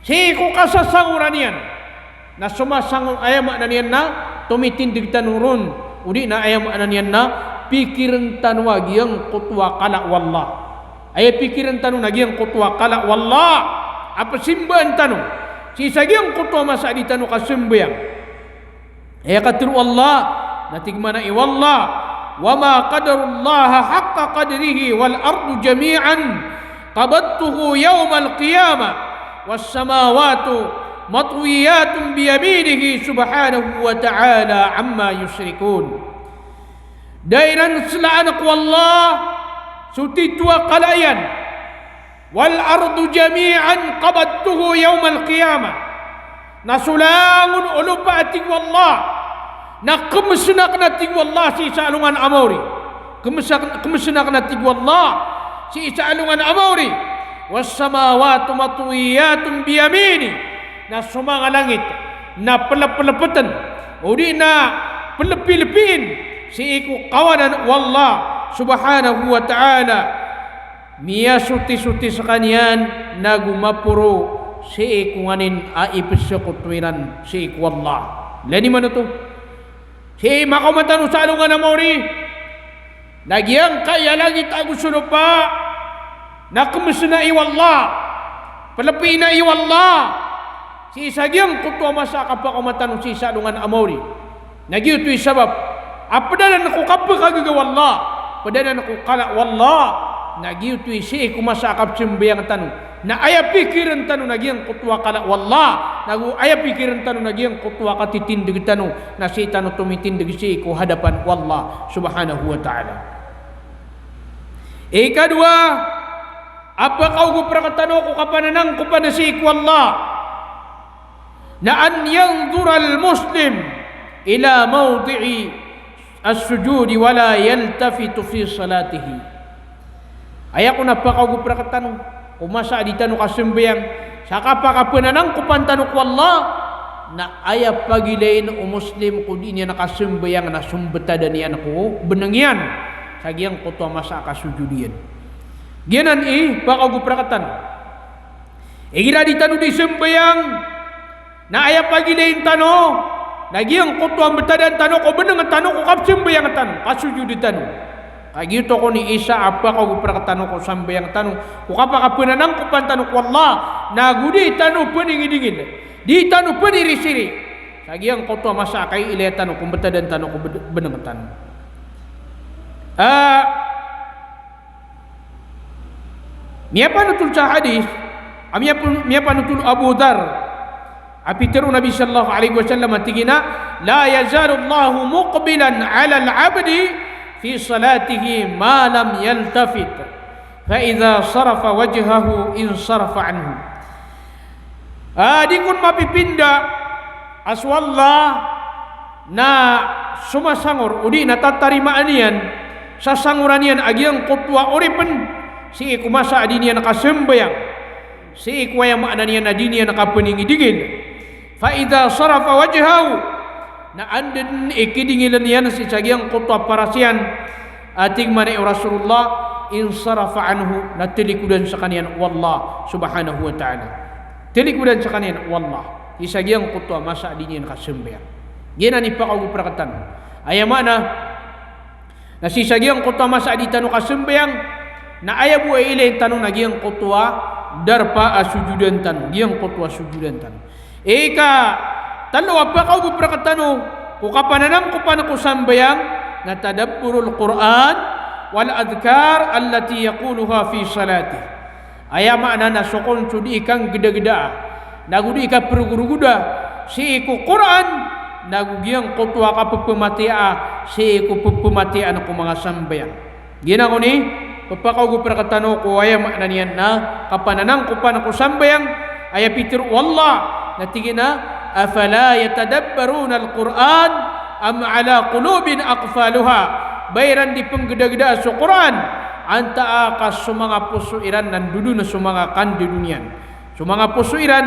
sii ko kasasangoran iyan. Na somasang, aya maana niyan na tomitindeg tano ron, odi na aya maana niyan na pikiren tano a giyangkoto a kala o Allah. Aya pikiren tano na giyangkoto a kala o Allah a pesimbaan tano sii sa giyangkoto a masa a di tano kasambayang. Aya katharo o Allah, na tig mambo o Allah, "Wa ma qadarullaha haqqa qadrihi wal ardu jami'an qabadtuhu yawmal qiyamah was samawatu matwiyatun biyaminihi subhanahu wa ta'ala amma yushrikun." Da iran selaan ko Allah so titho a kala iyan. "Wal ardu jami'an qabadtuhu yawmal qiyamah." Na so langon o lopa, a tig o Allah, na kemesen aken, a tig o Allah, sii sa alongan a maori. Kemesa-, kemesen aken, a tig o Allah, sii sa alongan a maori. "Was samawatu matwiyatun biyamini." Na so manga langit na pelepelepen, odi na pelepilepin sii ko kawanan o Allah subhanahu wa ta'ala. Miyasotisoti sekaniyan nago maporo sii ko nganin a ipesekoto iran sii ko Allah. Lani manoto, sii makaoma tano sa alongan a maori, na giyangkai a langit ago so lopa na kemesen ai o Allah, pelepiin ai o Allah sii sa giyangkoto a masa a kapakaoma tano sii sa alongan a maori. Na giyoto i sabap a ped anan ko kapekagaga o Allah, ped anan ko kala o Allah. Na giyoto i sii ko masa a kapsambayang tano na aya pikiren tano na giyangkoto a kala o Allah, nago aya pikiren tano na giyangkoto a katitindeg tano na sii tano tomitindeg sii ko hadapan o Allah subhanahu wa ta'ala. Ikadowa a pakaogop rektano ko kapananangkopan sii ko Allah, na an yanzural muslim ila mawdi'i as-sujudi wa la yaltafitu fi salatihi. Aya kon a pakaogop rektano ko masa a di tano kasambayang sa kapakapananangkopan tano ko Allah, na aya pagilain o Muslim ko di niyan kasambayang na so mbetadan iyan ko beneng iyan sa giyangkoto a masa a kasojod iyan. Giyanan i pakaogop rektano. Igira di tano di sambayang, na aya pagilain tano na giyangkoto a mbetadan tano ko beneng tano ko kapsambayang tano, kasojod tano. Ka giyoto kon i isa a pakaogop rektano ko sambayang tano, ko kapakapananangkopan tano ko Allah, nago di tano peningidingil, di tano penirisiri sa giyangkoto a masa a kailaya tano ko mbetadan tano ko bed-, beneng tano. Ah, Miyapanotol sa hadis, a miyapon-, miyapanotol o Abu Dharr, a pitharo o Nabi sallallahu alaihi wasallam a tig iyan a, "La yazalullahu muqbilan alal abdi fi salatihi ma lam yaltafit, fa idha sarafa wajhahu insarafa anhu." Ah, di kon mapipinda a so Allah na somasangor, odi na tatarimaan iyan, sasangoran iyan a giyangkoto a oripen sii ko masa a di niyan kasambayang, sii ko aya maana niyan a di niyan kapeningidingil. Fa idha sarafa wajhahu, na anda den i kidingilen iyan sii sa giyangkoto a paras iyan, a tig mambo o Rasulullah, insarafa anhu, na talikodan sekaniyan o Allah subhanahu wa ta'ala. Talikodan sekaniyan o Allah sii sa giyangkoto a masa a di niyan kasambayang. Giyanan i pakaogop rektano. Aya maana na sii sa giyangkoto a masa a di tano kasambayang, na aya bo a ilain tano na giyangkoto a darpa a sojodan tano, giyangkoto a sojodan tano. Ikatelo a pakaogop rektano ko kapananangkopan ko sambayang, na tadabburul Qur'an wal adhkar allati yaquluha fi salatih. Aya maana na so kon so dii kanggdagdaa, nago dii kaprogorogoda sii ko Qur'an, nago giyangkoto a kapepematiyaa sii ko pepematiyaan ko manga sambayang. Giyanan kon i pepakaogop rektano ko aya maana niyan na kapananangkopan ko sambayang, aya pitero o Allah, na tig iyan a, "Afala yatadabbarunal Qur'an am ala qulubin aqfaluha?" Ba iran di penggdagdaa so Qur'an, antaa ka so manga poso iran na ndodon so manga kandodon iyan. So manga poso iran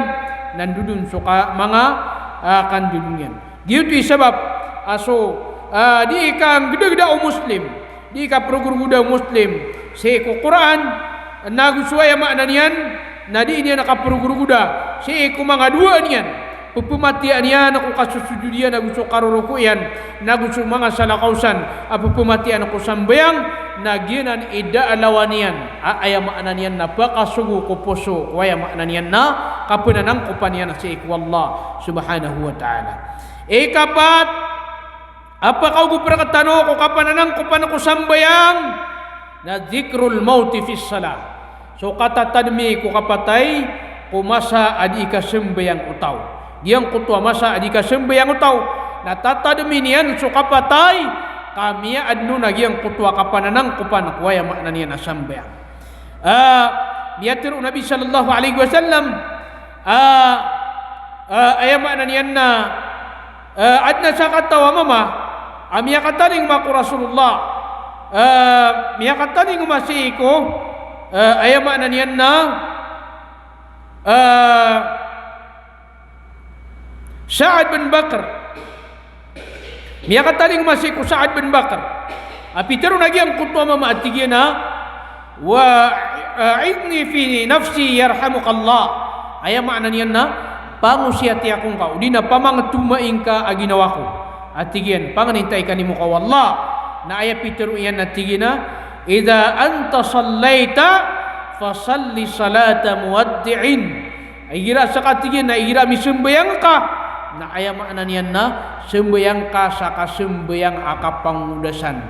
na ndodon so ka, manga, ah, kandodon iyan. Giyoto i sabap a so, ah, dii kanggdagdaa o Muslim, dii kaprogorogoda o Muslim sii ko Qur'an, nago so aya maana niyan na dii niyan kaprogorogoda sii ko manga dowaan iyan, pepematiyaan iyan ko kasosojod iyan, nago so karoroko iyan, nago so manga salakaw san a pepematiyaan ko sambayang, na giyanan i da a lawan iyan a aya maana niyan na pakasogo ko poso ko aya maana niyan na kapananangkopan iyan sii ko Allah subhanahu wa ta'ala. Ikapat a pakaogop rektano ko kapananangkopan ko sambayang na dhikrul mawti fis salah. So katatadmi ko kapatay ko masa a dii kasambayang o taw. Giyangkoto a masa a dii kasambayang o taw na tatadmi niyan so kapatay ka miyaadn on a giyangkoto a kapananangkopan ko aya maana niyan a sambayang. Ah, miyatero o Nabi sallallahu alaihi wasallam, ah, ah, aya maana niyan na, ah, adn a sakataw a mama a miyakatalingoma ko Rasulullah, ah, miyakatalingoma sii ko, ah, aya maana niyan na, ah, Sa'ad bin Bakr. Miyakatalingoma sii ko Sa'ad bin Bakr a pitero a giyangkoto a mama a tig iyan a, "Wa, ah, a'idhni fi nafsi yarhamukallah." Aya maana niyan na, pangosiyati ako ngka, odi na pamangtoma ingka a ginawa ko. A tig iyan, panganinta i kanimo ka o Allah. Na aya pitero iyan a tig iyan a, "Idha anta sallaita, fasalli salata muwaddi'in." Igira seka, tig iyan, na igira misambayang ka, na aya maana niyan na sambayang ka sa kasambayang a kapangodasan.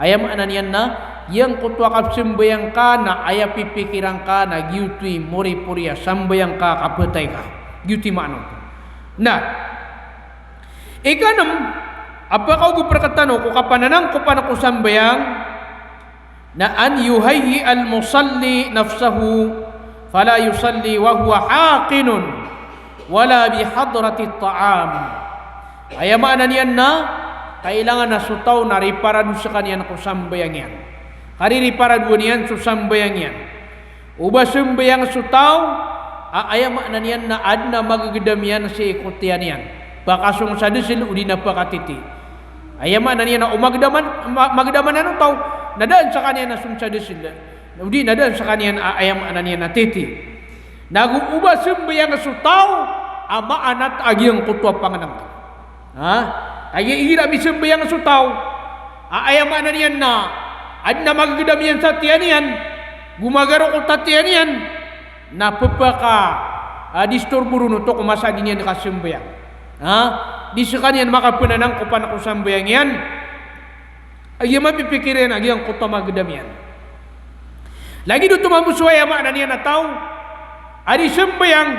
Aya maana niyan na giyangkoto a kasambayang ka na aya pipikiran ka na giyoto i moripori a sambayang ka a kapatay ka. Giyoto i maana oto. Na ikanem a pakaogop rektano ko kapananangkopan ko sambayang na an yuhayyi'al musalli nafsahu fala yusalli wa huwa haqinun wala bi hadratit ta'am. Aya maana niyan na kailangan a so taw na riparado sekaniyan ko sambayang iyan. Kaririparado niyan so sambayang iyan. O ba sambayang so taw a aya maana niyan na adn a magegedam iyan sii ko tiyan iyan, pakasong sa desel odi na pakatiti. Aya maana niyan na o magedam an, ma-, magedam anan o taw na da an sekaniyan a song sa desel, odi na da an sekaniyan a aya maana niyan na titi. Nago o ba sambayang so taw a maanat a giyangkoto a pangenengken. Ha? Kagiya igira misambayang so taw a aya maana niyan na adn a magegedam iyan sa tiyan iyan, go magarokot a tiyan iyan, na pepaka, ah, disturbo ron oto ko masa a di niyan kasambayang. Ha? Di sekaniyan makapananangkopan ko sambayang iyan. Aya mapipikir iyan a giyangkoto a magedam iyan. Lagid oto mambo so aya maana niyan a taw a di sambayang,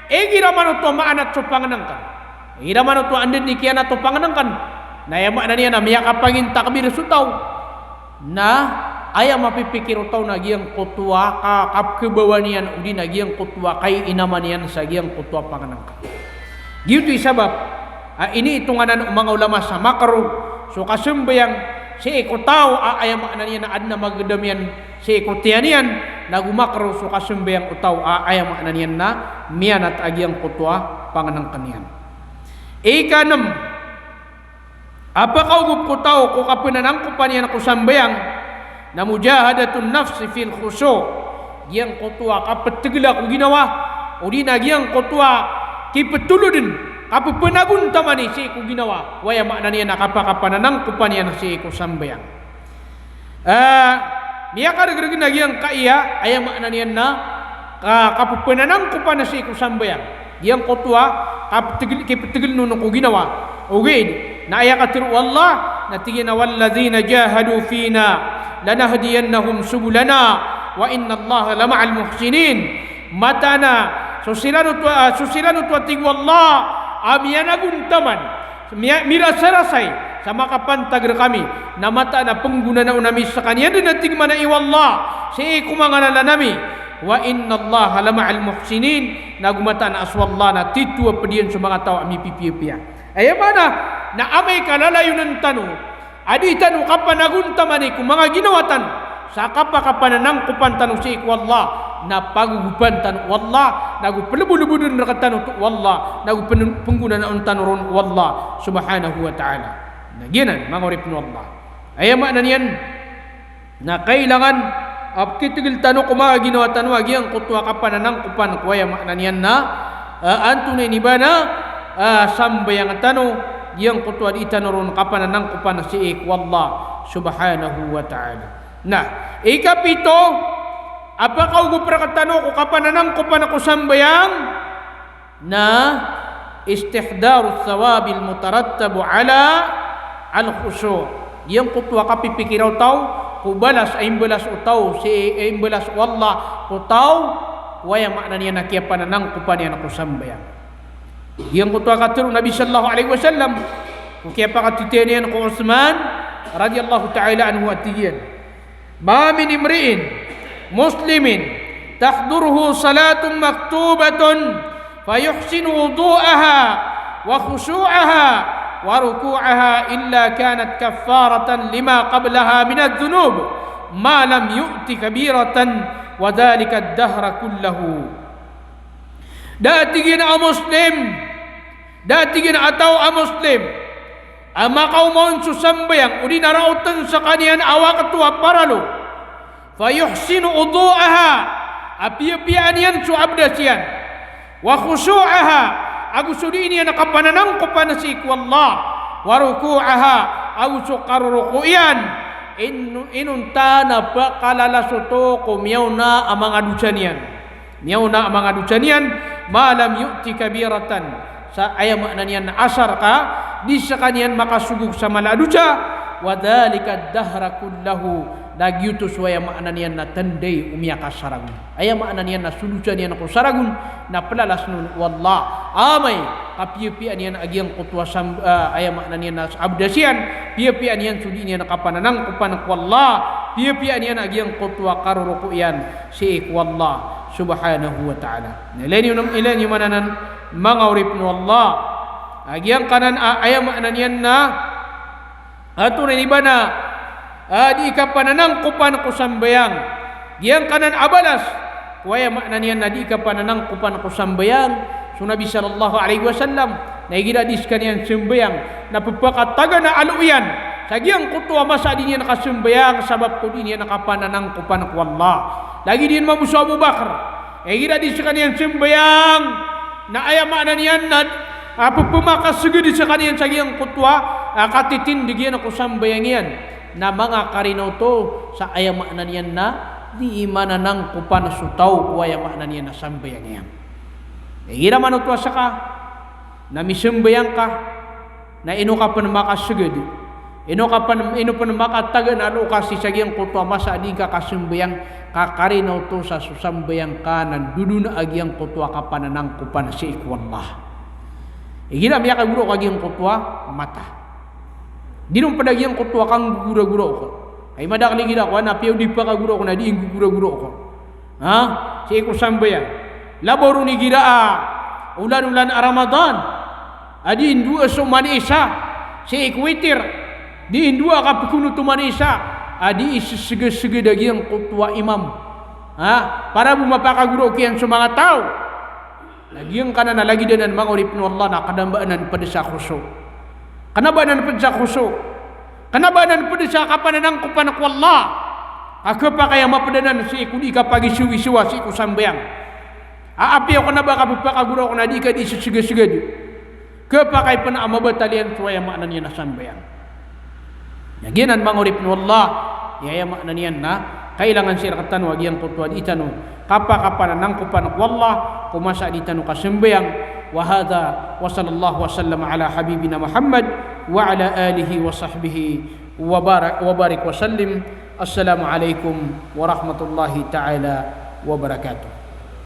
igira man oto maanat so pangenengken, igira man oto anda den i kiyanat o pangenengken, na aya maana niyan na miyakapangintakbir so taw, na aya mapipikir o taw na giyangkoto a ka-, kapkhabawan iyan odi na giyangkoto a kaiinaman iyan sa giyangkoto a pangenengken. Giyoto i sabap a iniitongan o manga ulama sa makruh so kasambayang sii ko taw a aya maana niyan na adn a magedam iyan sii ko tiyan iyan, nago makruh so kasambayang o taw a aya maana niyan na miyanat a giyangkoto a pangenengken iyan. Ikanem a pakaogop ko taw ko kapananangkopan iyan ko sambayang na mujahadatun nafsi fil khushu'. Giyangkoto a kapetegela ko ginawa, odi na giyangkoto a kipetoloden, kapepenagontaman i sii ko ginawa, aya maana niyan na kapakapananangkopan iyan sii ko sambayang. Ah, miyakaregreg na giyangkaya, aya maana niyan na ka-, kapepenanangkopan sii ko sambayang. Giyangkoto a kapetegel-, kipetegelen on ko ginawa. Ogaid na aya katero o Allah na tig iyan a, "Walladhina jahadu fina lanahdiyannahum subulana Wa innallaha lama'al muhsinin. Mataan a so siran oto, ah, so siran oto a tig o Allah a miyanagontaman, miya-, mirasarasay sa makapantag rkami, na mataan a pnggonanao ami skaniyan dn a tig mambo o Allah sii ko manga lalan ami. Wa innallaha lama'al muhsinin. Na go mataan a so Allah na tito a pd iyan so manga taw a mipipiyapiya. Aya maana na amay ka lalayonn tano a di tano kapanagontamani ko manga ginawa tano sa kapakapananangkopan tano sii ko Allah, na pagogopan tano o Allah, na go plbolbodn rktano oto o Allah, na go pn-, pnggonanaon tano ron o Allah subhanahu wa ta'ala. Na giyanan, manga oripn o Allah. Aya maana niyan na kailangan a pkitgl tano ko manga ginawa tano a giyangkoto a kapananangkopan ko, aya maana niyan na, ah, antonaa i ba na, ah, sambayang tano, giyangkoto a di tano ron kapananangkopan sii ko Allah subhanahu wa ta'ala. Na ikapito a pakaogop rktano ko kapananangkopan ko sambayang na istihdaru thawabil mutarattabu ala al-khushu'. Giyangkoto a kapipikira o taw ko balas, a imbalas o taw sii, a imbalas o Allah ko taw ko, aya maana niyan na kiyapananangkopan iyan ko sambayang. Giyangkoto a katharo o Nabi sallallahu alaihi wasallam ko kiyapakatitayan iyan ko Uthman radhiyallahu ta'ala anhu a tig iyan: Ma min imri'in muslimin tahduruhu salatun maktubatun fayuhsinu wudu'aha wa khushu'aha wa ruku'aha illa kanat kaffaratan lima qablaha minadh dhunub ma lam yu'ti kabiratan wa dhalika ad-dahra kullahu. Da a tig iyan a Muslim, da a tig iyan a taw a Muslim a makaoma on so sambayang, odi na raotn skaniyan a wakto a paralo, fayuhsinu wudu'aha, a piyapiyaan iyan so abdas iyan, wa khushu'aha, ago so dii niyan kapananangkopan sii ko Allah, wa ruku'aha, ago so karoroko iyan, in-, inonta na pkalalas oto ko miyaona a manga dosa niyan. Miyaona a manga dosa niyan, ma lam yu'ti kabiratan, sa aya maana niyan na asar ka di skaniyan makasogok sa mala a dosa, wa dhalika ad-dahra kullahu, na giyoto so aya maana niyan na tanda i o miyakasaragon. Aya maana niyan na so dosa niyan ko saragon na plalasn on o Allah. Amay ka piyapiyaan iyan a giyangkoto a sam-, ah, aya maana niyan na abdas iyan, piyapiyaan iyan so dii niyan kapananangkopan ko Allah, piyapiyaan iyan a giyangkoto a karoroko iyan sii ko Allah subhanahu wa ta'ala. Na ilay niyo nam-, ilay niyo man anan, manga oripn o Allah. A giyangkanan a, aya maana niyan na, antonaa i ba na, ah, dii kapananangkopan ko sambayang. Giyangkanan a balas ko, aya maana niyan na dii kapananangkopan ko sambayang, so Nabi sallallahu alaihi wasallam, na igira di skaniyan sambayang na pphakatagan a alo iyan sa giyangkoto a masa a di niyan kasambayang sabap ko di niyan kapananangkopan ko Allah. Lagid iyan mambo so Abu Bakr, igira di skaniyan sambayang na, aya maana niyan na, ah, pphmakasgd skaniyan sa giyangkoto a, ah, katitindg iyan ko sambayang iyan, na manga karina oto sa, aya maana niyan na, dii mananangkopan so taw ko, aya maana niyan na, sambayang iyan. Igira man oto a ska na misambayang ka, na ino ka pn makasgd, ino ka pn, ino pn makatagan a alo ka sii sa giyangkoto a masa a di ngka kasambayang, ka karina oto sa so sambayang ka na ndodon a giyangkoto a kapananangkopan sii ko Allah. Igira miyakagorok a giyangkoto a mata, di ron pd a giyangkoto a kanggogoragorao ka. Ay madakl igira ko, na piya o di pakagorok na di nggogoragorao ka. Ha? Sii ko sambayang. Labaw ron igira a olan-olan a Ramadan a di ndoa so manisa sii ko witir, di ndoa kapknot o manisa, a di issgsgd a giyangkoto a imam. Ha? Para bo mapakagorok iyan so manga taw. Na giyangkanan a lagid anan, manga oripn o Allah, na kna ba anan pd sa khushu'. Kna ba anan pd sa khushu'. Kna ba anan pd sa kapananangkopan ko Allah. Ka khapakay a mapd anan sii ko di kapagisoisowa sii ko sambayang. A apiya o kna ba ka pphakagorok na di ka di ssgsgd, khapakay pn a mabatal iyan so, aya maana niyan na, sambayang. Na giyanan, manga oripn o Allah, aya maana niyan na kailangan sii rktano a giyangkoto a di tano kapakapananangkopan ko Allah ko masa a di tano kasambayang. Wa hadha, wa sallallahu wa sallam ala habibina Muhammad wa ala alihi wa sahbihi wa bara-, wa barik wa sallim. Assalamu alaikum warahmatullahi ta'ala wabarakatuh.